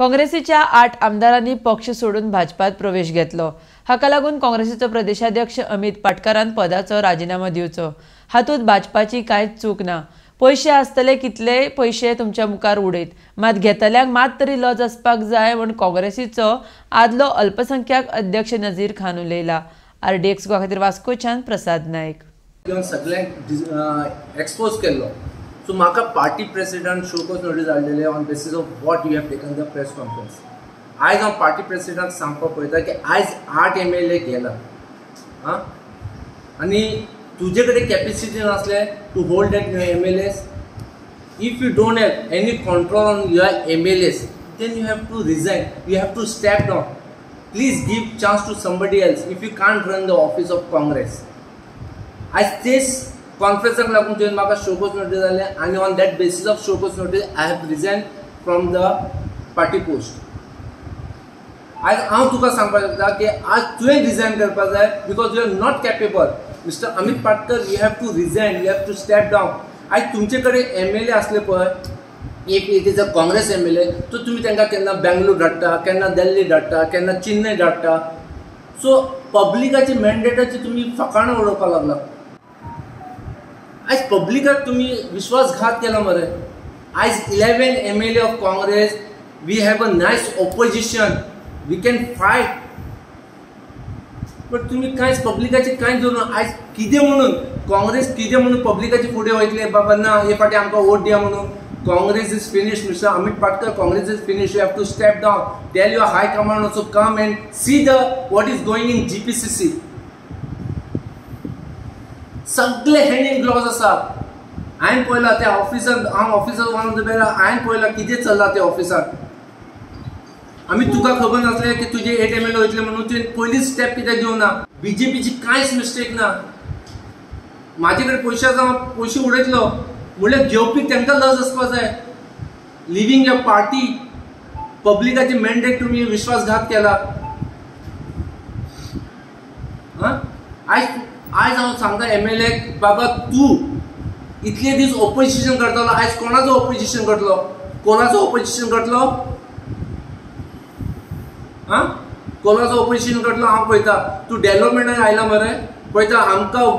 काँग्रेसीच्या 8 आमदारांनी पक्ष सोडून भाजपात प्रवेश घेतलो. हाका लागून काँग्रेसीचो प्रदेशाध्यक्ष अमित पाटकारान पदाचो राजीनामो दिवचो. हातूंत भाजपाची कांयच चूक ना. पयशे आसतले कितले पयशे तुमच्या मुखार उडयत, मात घेतल्यांक मात तरी लज आसपाक जाय म्हूण काँग्रेसीचो आदलो अल्पसंख्याक अध्यक्ष नजीर खान उलयला. आरडीएक्स गोवा खातीर वास्कोच्यान प्रसाद नायक. सगळ्यांक एक्सपोज केल्लो. सो म्हाका party president show cause notice हाडलेले on basis of what you have taken the press conference. आयज हांव पार्टी प्रेसिडेंटाक सांगपाक पळयता की आयज 8 MLA गेला आं, आनी तुजे कडेन कॅपेसिटी नासले to hold that MLAs. If you don't have any control on your MLAs then you have to resign, you have to step down. Please give chance to somebody else if you can't run the office of Congress. आयज तेच कॉन्फरन्साक लागून तुवें म्हाका show cause notice जालें आनी on that basis of show cause notice I have resign from the party post. आयज हांव तुका सांगपाक शकता की आज तुवें रिजायन करपाक जाय because you are not capable. Mister Amit Patkar, you have to resign, you have to step down. आयज तुमचे कडेन MLA आसले पळय, if it is a Congress MLA, तो तुमी तांकां केन्ना बेंगलोर धाडटा, केन्ना दिल्ली धाडटा, केन्ना चेन्नय धाडटा. सो पब्लिकाची मॅन्डेटाची तुमी फकाणां उडोवपाक लागला. आयज पब्लिकाक तुमी विश्वासघात केला मरे. आयज 11 MLA of Congress, we have a nice opposition, we can fight. But तुमी कांयच पब्लिकाचे कांयच धरून आयज कितें म्हणून काँग्रेस कितें म्हणून पब्लिकाचे फुडें वयतले बाबा ना हे फाटी आमकां वोट दिया म्हणून. Congress is finished, Mister Amit Patkar, Congress is finished. You have to step down. Tell your high command also come and see the what is going in GPCC. सगळे हँड इन ग्लोव्स आसा. हांवें पळयला त्या ऑफिसान, हांव officer one of the बेरा, हांवें पळयला कितें चल्लां त्या ऑफिसान. आमी तुका खबर नासलें की तुजे 8 MLA वयतले म्हणून तुवें पयलीच स्टेप कित्याक घेवना. बीजेपीची कांयच मिस्टेक ना. म्हाजे कडेन पयशे आसा, हांव पयशे उडयतलो म्हणल्यार घेवपी तांकां लज आसपाक जाय. लिव्हिंग your party, पब्लिकाचे मॅन्डेट तुमी विश्वासघात केला. आं, आयज आयज हांव सांगता MLA बाबा तूं इतले दीस ओपोजिशन करतलो, आयज कोणाचो ओपोजिशन करतलो? कोणाचो ओपोजिशन करतलो? आं, कोणाचो ओपोजिशन करतलो? हांव पळयता तूं डेव्हलपमेंटाक आयला मरे, पळयता आमकां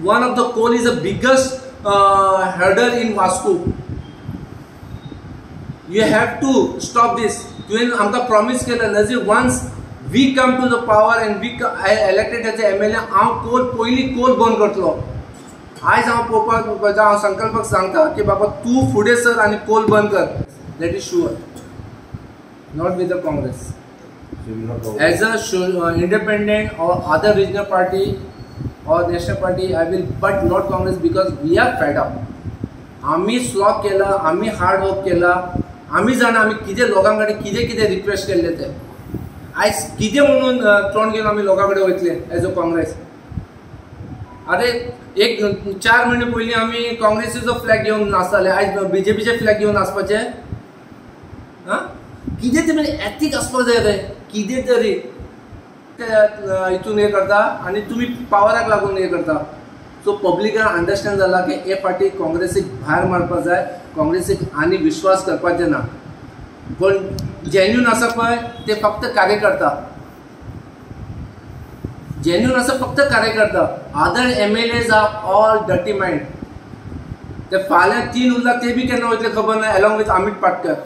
one of the coal is the biggest hurdle in Vasco. You have to stop this. तुवें आमकां प्रॉमीस केलें नजीर, once we come to the power and we elected as a MLA, हांव कोल पयलीं कोल बंद करतलो. आयज हांव पळोवपाक हांव संकल्पाक सांगता की बाबा तूं फुडें सर आनी कोल बंद कर. That is sure, not with the Congress. As a independent or other regional party or national party I will, but not Congress, because we are fed up. आमी स्लॉग केला, आमी हार्ड वर्क केला, आमी जाणा आमी कितें लोकां कडेन कितें कितें रिक्वेस्ट केल्ले ते. आयज कितें म्हणून तोंड घेवन आमी लोकां कडेन वयतले एज अ काँग्रेस. अरे एक 4 म्हयने पयलीं आमी काँग्रेसीचो फ्लॅग घेवन नाचताले, आयज बीजेपीचे फ्लॅग घेवन नाचपाचे. आं, कितें तरी एथीक आसपाक जाय रे, कितें तरी हितून हें करता आनी तुमी पावराक लागून हें करता. सो पब्लिकान अंडरस्टँड जाला की हे फाटी काँग्रेसीक भायर मारपाक जाय, काँग्रेसीक आनी विश्वास करपाचें ना. कोण जेन्यून आसा पळय ते फक्त कार्यकर्ता, जेन्यून आसा फक्त कार्यकर्ता. Other MLAs are all dirty mind. ते फाल्यां 3 उरला ते बी केन्ना वयतले खबर ना, along with Amit Patkar.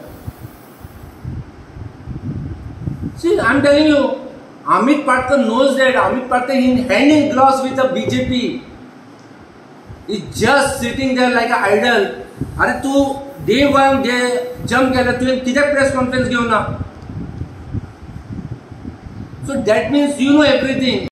See, I am telling you, Amit Patkar knows that. Amit Patkar in hand in gloves with the BJP. He's just sitting there like an idol. अरे तू डे वन डे जंप केला, तुवें कित्याक press conference घेवना? So that means you know everything.